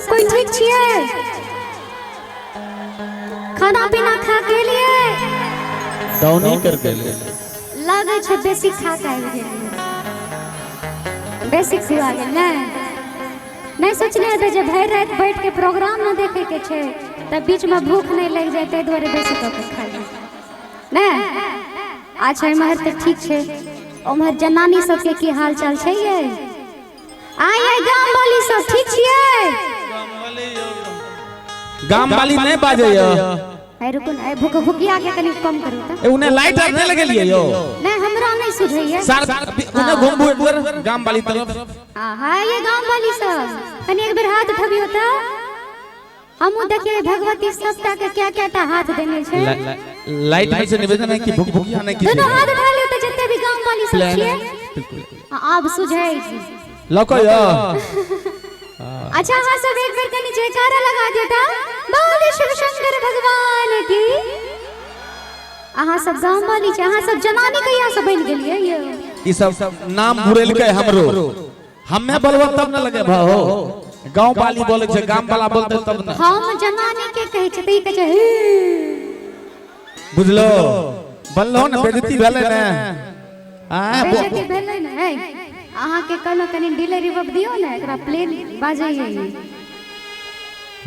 सब कोई ठीक छियै? खाना पीना खा के लिए? दौनी कर गेलै। लागै छै बेसी खा के आबि गेलियै, बेसी खुआ गेल। नहि नहि सोचने हेतै जे भरि राति बैठ के प्रोग्राम न देखे के छै तऽ बीचमे भूख नहि लागि जाय, ताहि दुआरे बेसी कऽ के खा गेल। नहि, अच्छा एम्हर तऽ ठीक छै, ओम्हर जनानी सबके की हाल चाल छै यै? आइ यै गाम वाली सब ठीक छियै? गाम वाली नहि बाजैया। आइ रुकू ने, आइ भूख भूखिया के कनि कम करू तऽ। ए उने लाइट आर नहि लगेलियै यौ? नहि, हमरा नहि सुझैया। सर उने घुमबू एक बेर गाम वाली तरफ। हाँ हाँ, ये गाम वाली सब कनि एक बेर हाथ उठबियौ तऽ हमहूँ देखियै भगवती सबटा के क्या क्या टा हाथ देने छै। लाइट में से निवेदन है कि भूख भूखिया नहीं दुनू कीजिए। हाथ उठा लियौ तऽ जते भी गाम वाली सब छियै। बिल्कुल। आब सुझै छै। लौको यौ। अच्छा अहाँ सब एक बेर कनि जयकारा लगा दियौ तऽ बोल शिव शंकर भगवान की। अहाँ सब गाम वाली छी, अहाँ सब जनानी कहिया से बनि गेलियै यौ? ई सब नाम भुरेलकै हमरो। हमे बोलबो तब न लगे भाओ। गांव वाली बोले छै, गाम वाला बोलते तब न। हम जनानी के कहै छै तऽ ई कहै छै हे। बुझलो बनलो ने, बेइज्जती भेलै ने? आँय, बेइज्जती भेलै ने? है अहाँके कहलहुँ कनि डिले रिवर्ब दियौ ने, एकरा प्लेन बाजैए ई।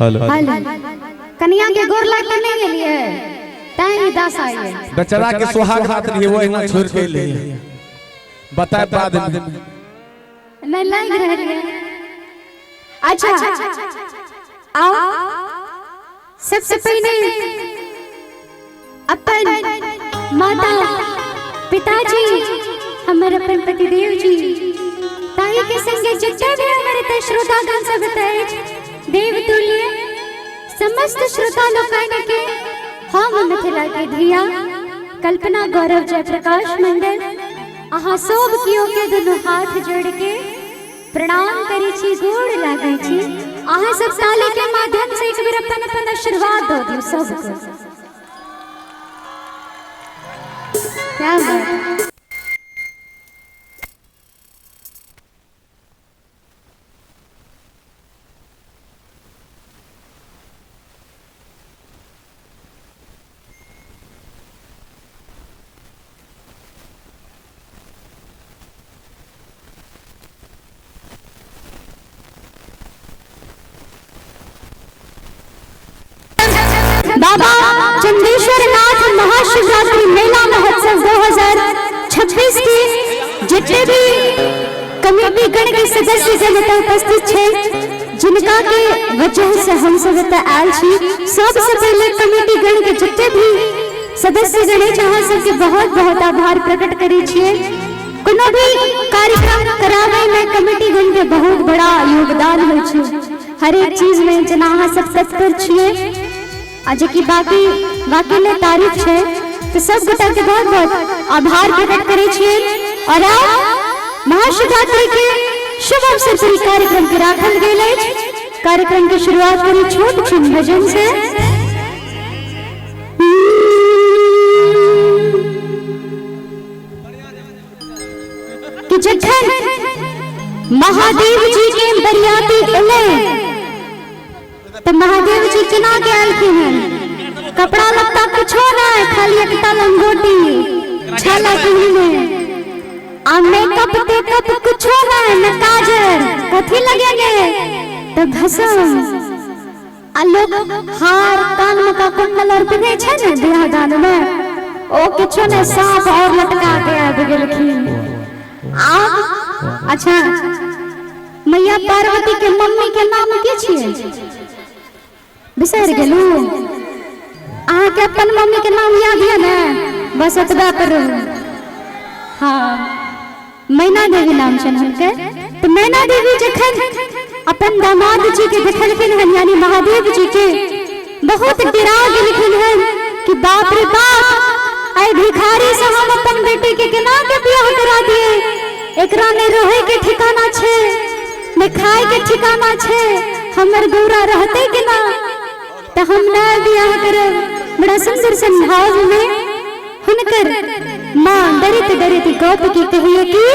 हेलो। हेलो, कनिया के गोर लागि कऽ नहि गेलियै तैं ई दशा ये। बेचारा के सुहाग रात रही, वो एना छोड़ के एलै। बताए बाद में। नहि लागि रहल ये। अच्छा आओ, सबसे पहिने अपन माता पिताजी, हमर अपन पतिदेव जी, ताहि के संगे जते भी हमर एतऽ श्रोतागण सब एतऽ अछि, देवतुल्य समस्त श्रोता लोकनि के हम मिथिला के धिया कल्पना गौरव जयप्रकाश मंडल अहाँ सब केओ के दुनू हाथ जोड़ के प्रणाम करै छी, गोड़ लागै छी। अहाँ सब ताली के माध्यम से एक बेर अपन अपन आशीर्वाद दऽ दियौ सबके। क्या बात। बाबा चंदेश्वर नाथ महाशिवरात्रि मेला महोत्सव 2026 के जितने भी कमेटी गण के सदस्य गण एतऽ उपस्थित छै, जिनका के वजह से हम सब एतऽ आयल छी, सबसे पहिले कमेटी गण के जितने भी सदस्य गण अछि, अहाँ सबके बहुत बहुत आभार प्रकट करै छियै। कोनो भी कार्यक्रम कराबै में कमेटी गण के बहुत बड़ा योगदान होइ छै हर एक चीज में, जेना अहाँ सब तत्पर छियै आ जे कि बाकी बाकी ने तारीफ छै, तऽ सब गोटा के बहुत बहुत आभार प्रकट करै छियै। और आब महाशिवरात्रि के शुभ अवसर पर ई कार्यक्रम के राखल गेल अछि। कार्यक्रम के शुरुआत करी छोट छिन भजन से। कि जखन महादेव जी के बरियाती एलै तऽ महादेव जी केना के आलखिन हन? कपड़ा लत्ता कुछो नहीं, खाली एकटा लंगोटी छाला पहिने आ मेकअप तेकअप कुछो नहीं, न काजर कथी लगेने तऽ भसम आ लोग हार कान में का कुंडल और पिन्है छै ने बियाह दान में, ओ किछो नहीं, साँप और लटका के आबि गेलखिन। आब अच्छा मैया पार्वती के मम्मी के नाम की छियै? बिसरि गेलू? अहाँके अपन मम्मी के नाम याद यऽ ने? बस एतबा पर रहू। हाँ, मैना देवी नाम छनि हुनकर। तऽ मैना देवी जखन अपन दामाद जी के देखलखिन हन, यानी महादेव जी के, बहुत डरा गेलखिन हन कि बाप रे बाप, आई भिखारी से हम अपन बेटी के केना के बियाह करा दिए, एकरा ने रहे के ठिकाना छै ने खाए के ठिकाना छै, हमर गौरा रहते केना, तऽ हम नहि बियाह करब। बड़ा सुंदर सन भाव में हुनकर माँ डरत डरत गप के कहिए कि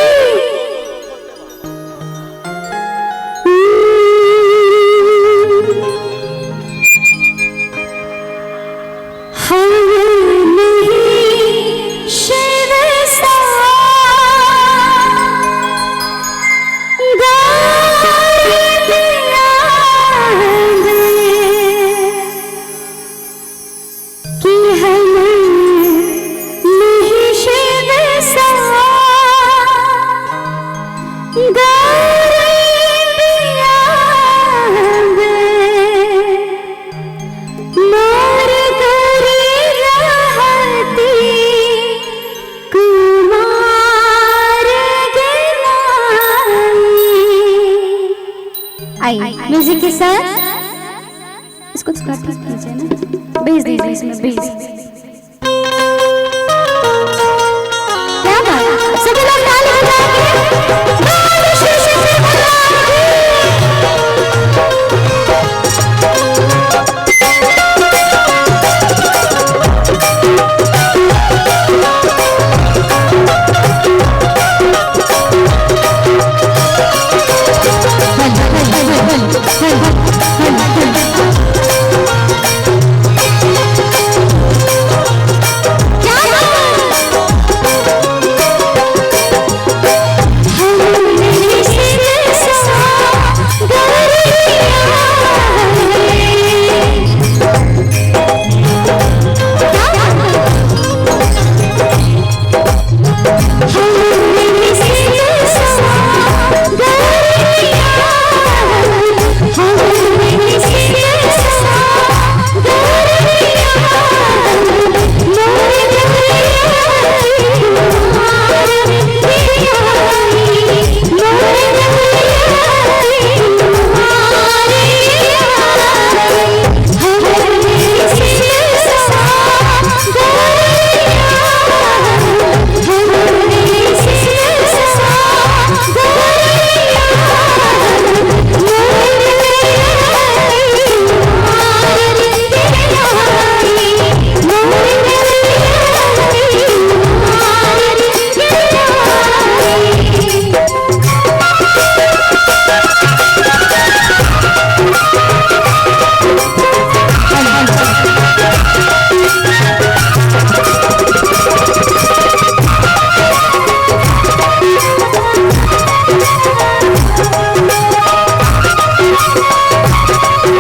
आई म्यूजिक के साथ इसको थोड़ा ठीक कीजिए ना, भेज दीजिए इसमें भेज। क्या बात, सभी लोग ताली बजाएंगे।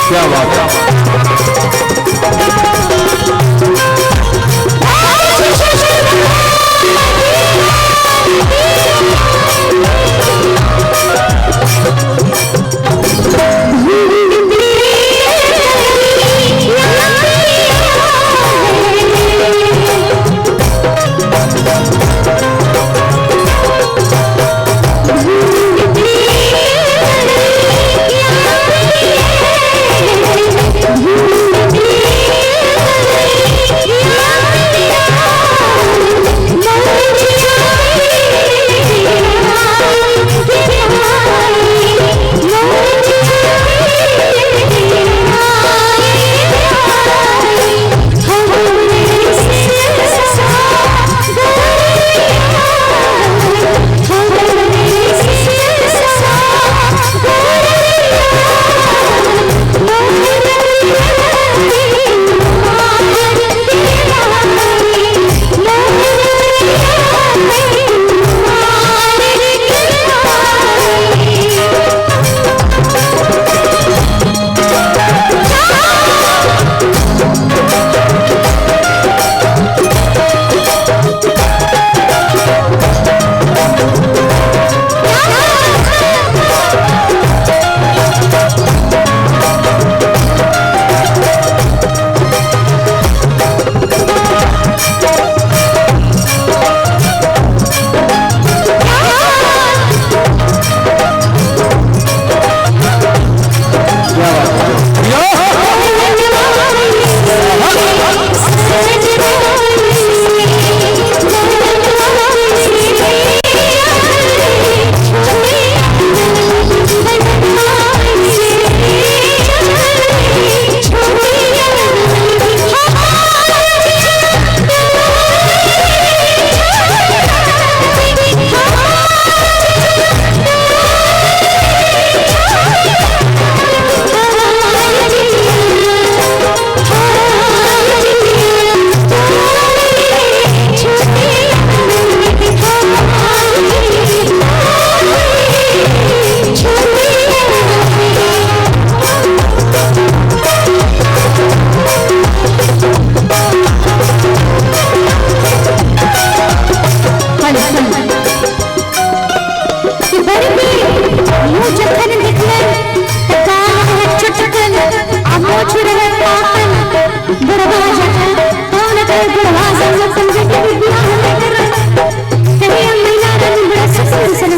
क्या बात है।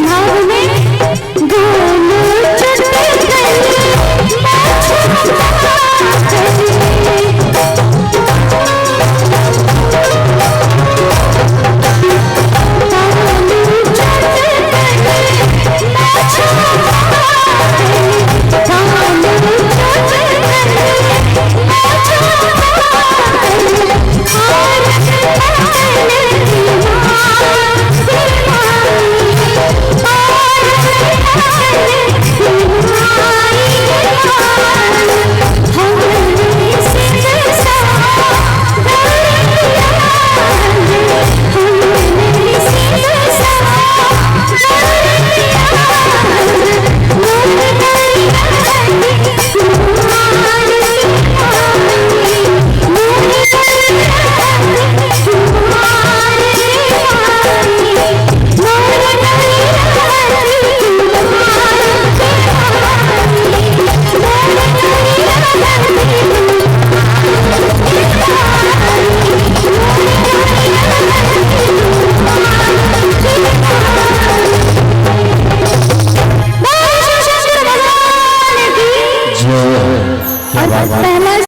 भाव में गोलू चुटकल। पहला